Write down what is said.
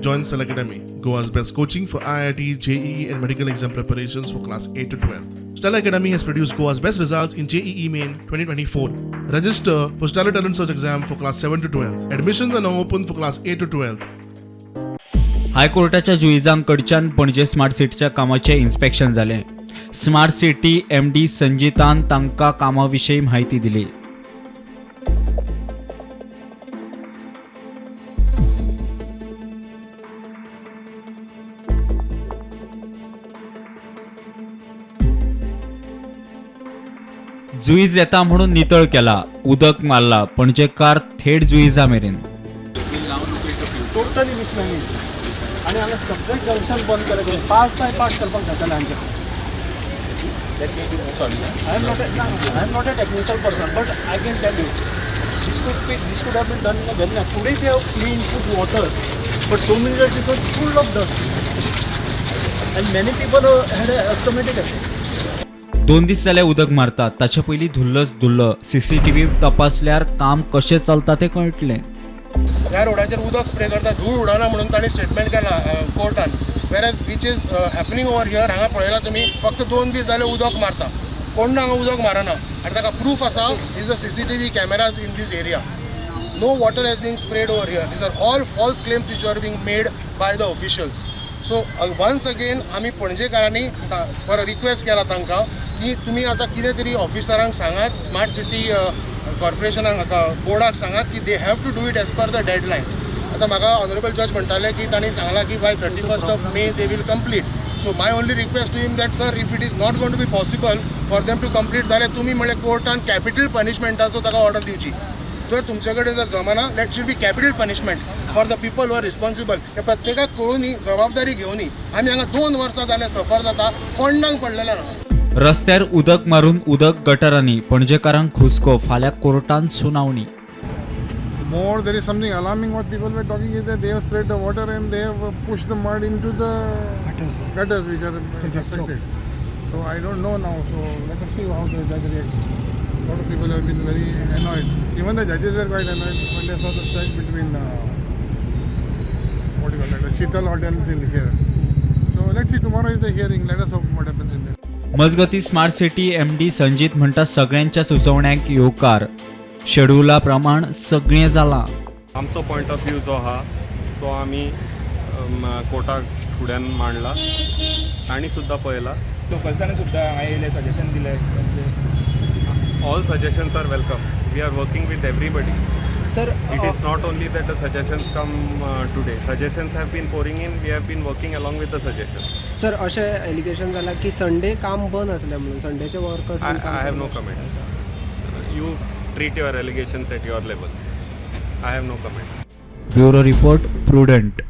Join Stellar Academy, Goa's best coaching for IIT, JEE, and medical exam preparations for class 8 to 12. Stellar Academy has produced Goa's best results in JEE Main 2024. Register for Stellar Talent Search exam for class 7 to 12. Admissions are now open for class 8 to 12. हायकोर्टाच्या जुईजांकडच्यान Panaji smart सिटीच्या कामाचें inspection जालें. Smart city MD संजितान तांकां कामा विशीं म्हायती दिली. जुईज येता म्हणून नितळ केला, उदक मारला, पणजेकार थेट जुईजा मेरेन. टोटली मिसमॅनेज आनी हांगा सगळें जंक्शन बंद केलें, पार्ट बाय पार्ट करपाक जातालें हांचें. I am not a technical person, but I can tell you this could have been done in a very. Today they have clean, put water, but so many days it was full of dust and many people had a asthmatic attack. दोन दीस जाले उदक मारतात, ताचे पयलीं धुल्लच धुल्ल. CCTV तपासल्यार काम कशें चलता तें कळटलें. ह्या रोडाचेर उदक स्प्रे करता, धूळ उडना म्हणून तांणी स्टेटमेंट केला कोर्टान, whereas which is happening over here. हांगा पळयला तुमी, फक्त 2 दीस जाले उदक मारता, कोण हांगा उदक मारना आनी ताका प्रूफ आसा is the CCTV cameras in this area. No water has been sprayed over here. These are all false claims which are being made by the officials. So once again आमी पणजेकारांनी परत रिक्वेस्ट केला तांकां की तुमी आतां कितें तरी ऑफिसरांक सांगात, स्मार्ट सिटी कॉर्पोरेशनाक, बोर्डाक सांगात की they have to do it as per the deadlines. आतां म्हाका ऑनरेबल जज म्हणटाले की तांणी सांगलां की by 31st of May they will complete. So my only request to him that, sir, if it is not going to be possible for them to complete जाल्यार तुमी म्हणल्यार कोर्टान कॅपिटल पनिशमेंटाचो ताका ऑर्डर दिवची. जर तुमचे कडेन जर जमना, that should be capital punishment for the people who are responsible. हे प्रत्येकाक कळुनी, जबाबदारी घेवनी. आमी हांगा 2 वर्सां जालें सफर जाता, कोणाक पडलेलें ना. रस्त्यार उदक मारून उदक गटरांनी, पणजेकारांक हुस्को. फाल्यां कोर्टान सुनावणी. More, there is something alarming what people were talking is that they have spread the water and they have pushed the mud into the gutters which are constructed. So I don't know now. So let us see how the judge reacts. A lot of people have been very annoyed. Even the judges were quite annoyed when they saw the stretch between what do you call that, the Sheetal Hotel till here. So let's see. Tomorrow is the hearing. Let us hope what happens in there. मजगती, smart city MD Sanjit म्हणटा, सगळ्यांच्या सुचोवण्यांक येवकार, शेड्युला प्रमाण सगळें जालां. आमचो point of view जो आहा तो आमी कोर्टाक फुड्यान मांडला, तांणी सुद्दां पळयला. लोकल्सांनी सुद्दां हांगा येयले, सजेशन दिले म्हणजे. All suggestions are welcome. We are working with everybody. Sir, It is not only that the suggestions come today. Suggestions have been pouring in. We have been working along with the suggestions. Sir, अशें allegation जालां की Sunday काम बंद आसलें म्हणून संडेचे workers. I have no comments. You treat your allegations at your level. I have no comments. Bureau report, Prudent.